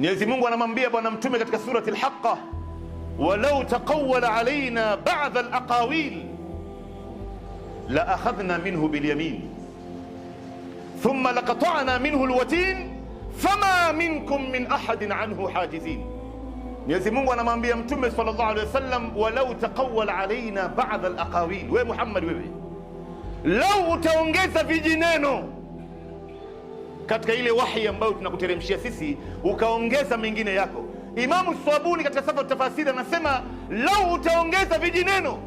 Mwenyezi Mungu anamwambia Bwana Mtume katika surati Al-Haqqa, walau taqawwala alaina ba'd al-aqawil la akhadhna minhu bilyamin thumma laqata'na minhu alwatin fama minkum min ahadin anhu hajizin. Mwenyezi Mungu anamwambia Mtume sallallahu alaihi wasallam, walau taqawwala alaina ba'd al-aqawil, we Muhammad, wewe lau utaongeza vijineno katika ile wahi ambayo tunakuteremshia sisi, ukaongeza mengine yako. Imamu Swabuni katika Safa Tafasiri anasema lau utaongeza vijineno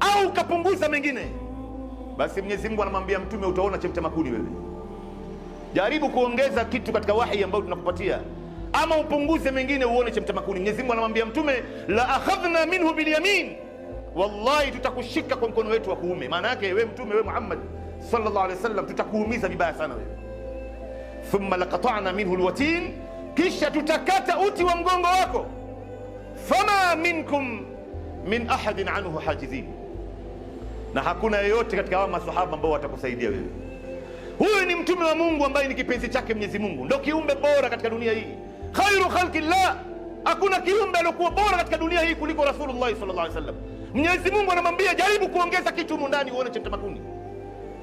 au ukapunguza mengine, basi Mwenyezi Mungu anamwambia Mtume, utaona chemtamakuni wewe. Jaribu kuongeza kitu katika wahi ambayo tunakupatia ama upunguze mengine, uone chemtamakuni. Mwenyezi Mungu anamwambia Mtume, la akhadhna minhu bilyamin, wallahi tutakushika kwa mkono wetu wa kuume. Maana yake wewe Mtume, wewe Muhammad sallallahu alaihi wasallam, tutakuumiza vibaya sana wewe. Thumma laqata'na minhu alwatin, kisha tutakata uti wa mgongo wako. Fama minkum min ahadin anhu hajizin, na hakuna yeyote katika hawa masahaba ambao watakusaidia wewe. Huyu ni mtume wa Mungu ambaye ni kipenzi chake Mwenyezi Mungu, ndo kiumbe bora katika dunia hii, khairu khalqillah. Hakuna kiumbe aliyokuwa bora katika dunia hii kuliko Rasulullah sallallahu alaihi wasallam. Mwenyezi Mungu anamwambia jaribu kuongeza kitu humu ndani uone chemtamakuni.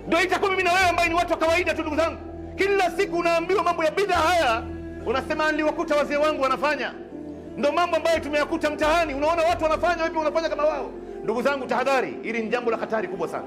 Ndio itakuwa mimi na wewe ambaye ni watu wa kawaida tu, ndugu zangu. Kila siku unaambiwa mambo ya bid'a haya, unasema niliwakuta wazee wangu wanafanya. Ndo mambo ambayo tumeyakuta mtaani, unaona watu wanafanya, wewe unafanya kama wao. Ndugu zangu, tahadhari, hili ni jambo la hatari kubwa sana.